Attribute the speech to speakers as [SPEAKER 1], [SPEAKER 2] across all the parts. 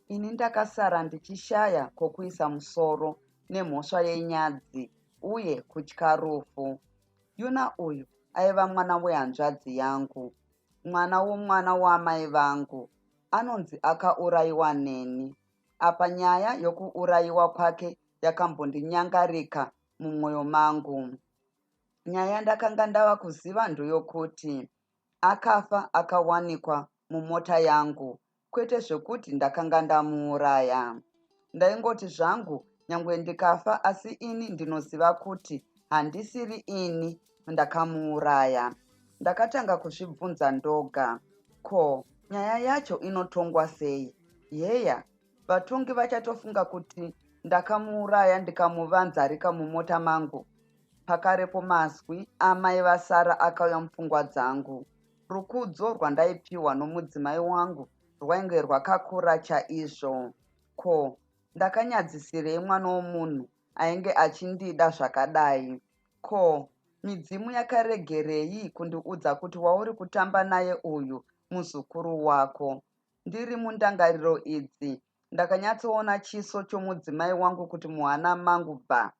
[SPEAKER 1] Ini ndakasara ndichishaya kwokuisa musoro nemhosva yenyadzi uye kutya rufu. Yuna uyu aiva mwana wehanzvadzi yangu, mwana womwana waamai vangu. Anonzi akaurayiwa neni. Apa nyaya yokuurayiwa kwake yakambondinyangarika mumwoyo mangu. Nyaya yandakanga ndava kuziva ndoyokuti Akafa akawanikwa mumota yangu kwete zvekuti ndakanga ndamuuraya. Ndaingoti zvangu nyangwe ndikafa asi ini ndinoziva kuti handisiri ini ndakamuuraya. Ndakatanga kuzvibvunza ndoga, ko nyaya yacho inotongwa sei? Heya, vatongi vachatofunga kuti ndakamuuraya ndikamuvanzarika mumota mangu? Pakarepo mazwi amai vaSara akauya mupfungwa dzangu. Rukudzo rwandaipiwa nomudzimai wangu rwainge rwakakura chaizvo. Ko, ndakanyadzisirei mwana womunhu ainge achindida zvakadai? Ko, midzimu yakaregerei kundiudza kuti wauri kutamba naye uyu muzukuru wako? Ndiri mundangariro idzi, ndakanyatsoona chiso chomudzimai wangu kuti muhana mangu bva.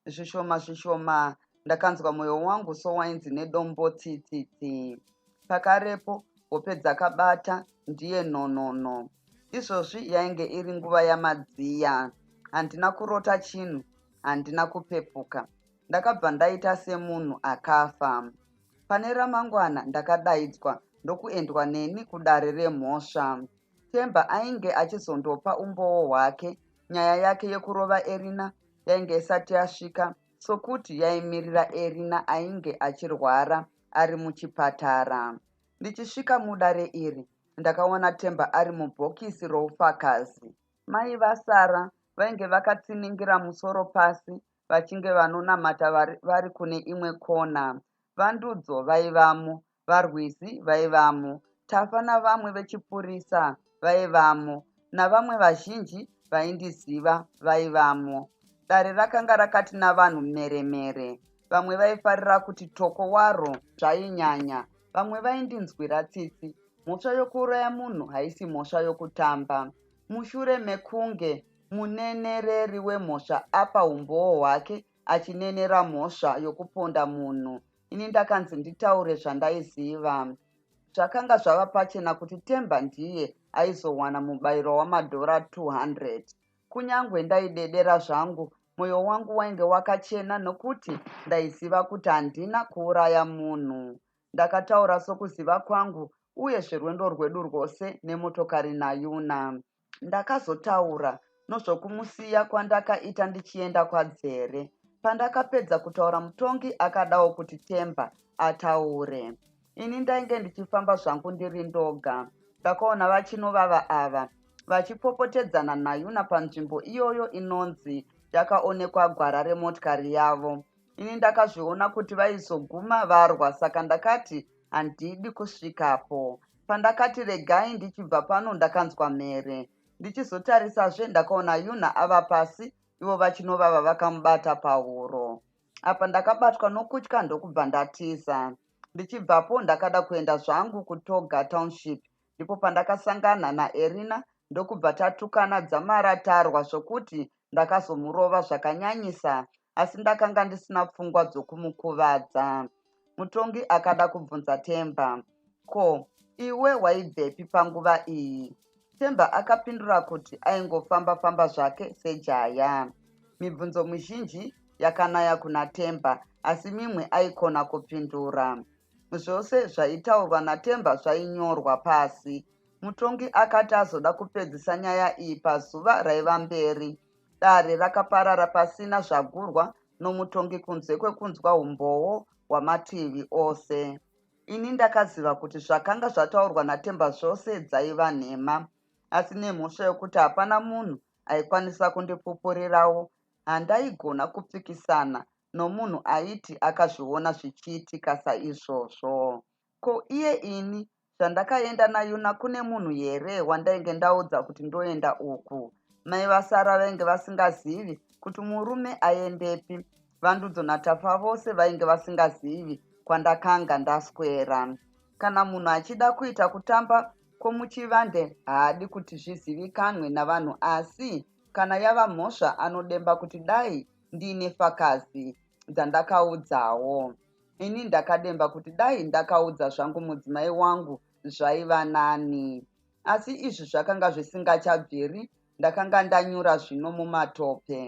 [SPEAKER 1] Zvishoma zvishoma ndakanzwa moyo wangu sowainzi nedombo tsitsitsi. Pakarepo hope dzakabata ndiye nhonono. Izvozvi yainge iri nguva yamadziya. Handina kurota chinhu, handina kupepuka. Ndakabva ndaita semunhu akafa. Pane ramangwana ndakadaidzwa ndokuendwa neni kudare remhosva. Themba ainge achizondopa umbowo hwake nyaya yake yekurova Erina yainge isati yasvika sokuti yaimirira Erina ainge achirwara ari muchipatara. Ndichisvika mudare iri, ndakawana Themba ari mubhokisi roufakazi. Mai vaSara vainge vakatsiningira musoro pasi vachinge vanonamata vari kune imwe kona. VaNdudzo vaivamo, VaRwizi vaivamo, Tafa navamwe vechipurisa vaivamo, navamwe vazhinji vaindiziva vaivamo. Dare rakanga rakati navanhu mhere-mhere. Vamwe vaifarira kuti toko waro zvainyanya. Vamwe vaindinzwira tsitsi. Mhosva yokuuraya munhu haisi mhosva yokutamba. Mushure mekunge munenereri wemhosva apa umbowo hwake achinenera mhosva yokuponda munhu, ini ndakanzi nditaure zvandaiziva. Zvakanga zvava pachena kuti Themba ndiye aizowana mubairo wamadhora 200. Kunyangwe ndaidedera zvangu, moyo wangu wainge wakachena nokuti ndaiziva kuti handina kuuraya munhu. Ndakataura sokuziva kwangu uye zverwendo rwedu rwose nemotokari naYuna. Ndakazotaura nozvokumusiya kwandakaita ndichienda kwaDzere. Pandakapedza kutaura mutongi akadawo kuti Themba ataure. Ini ndainge ndichifamba zvangu ndiri ndoga. Ndakaona vaChinovava ava vachipopotedzana naYuna panzvimbo iyoyo inonzi yakaonekwa gwara remotikari yavo. Ini ndakazviona kuti vaizoguma varwa saka ndakati handidi kusvikapo. Pandakati regai ndichibva pano ndakanzwa mhere. Ndichizotarisazve ndakaona Yuna ava pasi ivo vachinovava vakamubata pahuro. Apa ndakabatwa nokutya ndokubva ndatiza. Ndichibvapo ndakada kuenda zvangu kuToga Township ndipo pandakasangana naErina ndokubva tatukana dzamara tarwa zvokuti ndakazomurova zvakanyanyisa asi ndakanga ndisina pfungwa dzokumukuvadza. Mutongi akada kubvunza Themba, Ko, iwe waibvepi panguva iyi? Themba akapindura kuti aingofamba-famba zvake sejaya. Mibvunzo mizhinji yakanaya kuna Themba asi mimwe aikona kupindura. Zvose zvaitaurwa naThemba zvainyorwa pasi. Mutongi akati azoda kupedzisa nyaya iyi pazuva raiva mberi. Dare rakaparara pasina zvagurwa nomutongi kunze kwekunzwa humbowo hwamativi ose. Ini ndakaziva kuti zvakanga zvataurwa naThemba zvose dzaiva nhema. Asi nemhosva yokuti hapana munhu aikwanisa kundipupurirawo, handaigona kupikisana nomunhu aiti akazviona zvichiitika saizvozvo. Ko iye ini zvandakaenda naYuna kune munhu here wandainge ndaudza kuti ndoenda uku? Mai vaSara vainge vasingazivi kuti murume aendepi. VaNdudzo naTafa vose vainge vasingazivi kwandakanga ndaswera. Kana munhu achida kuita kutamba Kwomuchivande haadi kuti zvizivikanwe navanhu asi kana yava mhosva anodemba kuti dai ndiine fakazi dzandakaudzawo. Ini ndakademba kuti dai ndakaudza zvangu mudzimai wangu zvaiva nani. Asi izvi zvakanga zvisingachabviri ndakanga ndanyura zvino mumatope.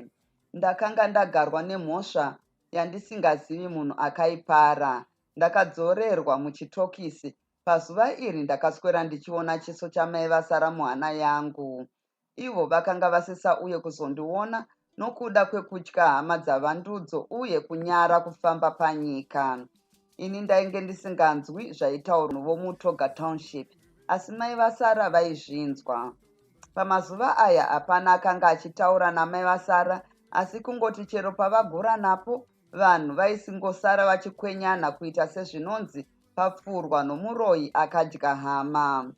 [SPEAKER 1] Ndakanga ndagarwa nemhosva yandisingazivi munhu akaipara. Ndakadzorerwa muchitokisi. Pazuva iri ndakaswera ndichiona chiso chamai vaSara muhana yangu. Ivo vakanga vasisauye kuzondiona nokuda kwekutya hama dzaVandudzo uye kunyara kufamba panyika. Ini ndainge ndisinganzwi zvaitaurwa vomuToga Township asi mai vaSara vaizvinzwa. Pamazuva aya hapana akanga achitaura namai vaSara asi kungoti chero pavagura napo vanhu vaisingosara vachikwenyana kuita sezvinonzi papfurwa nomuroyi akadya hama.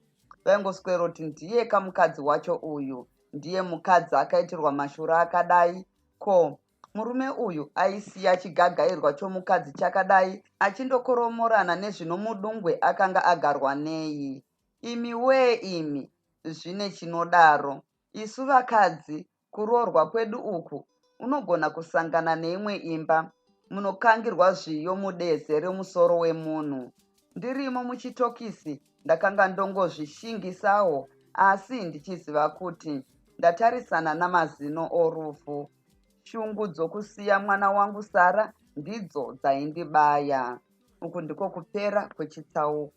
[SPEAKER 1] Vaingosweroti ndiyeka mukadzi wacho uyu, ndiye mukadzi akaitirwa mashura akadai. Ko, murume uyu aisiya chigagairwa chomukadzi chakadai achindokoromorana nezvinomudungwe akanga agarwa nei? Imi wee imi, zvine chinodaro. Isu vakadzi kuroorwa kwedu uku unogona kusangana neimwe imba munokangirwa zviyo mudeze remusoro wemunhu. Ndirimo muchitokisi ndakanga ndongozvishingisawo asi ndichiziva kuti ndatarisana namazino orufu. Shungu dzokusiya mwana wangu Sara ndidzo dzaindibaya. Uku ndiko kupera kwechitsauko.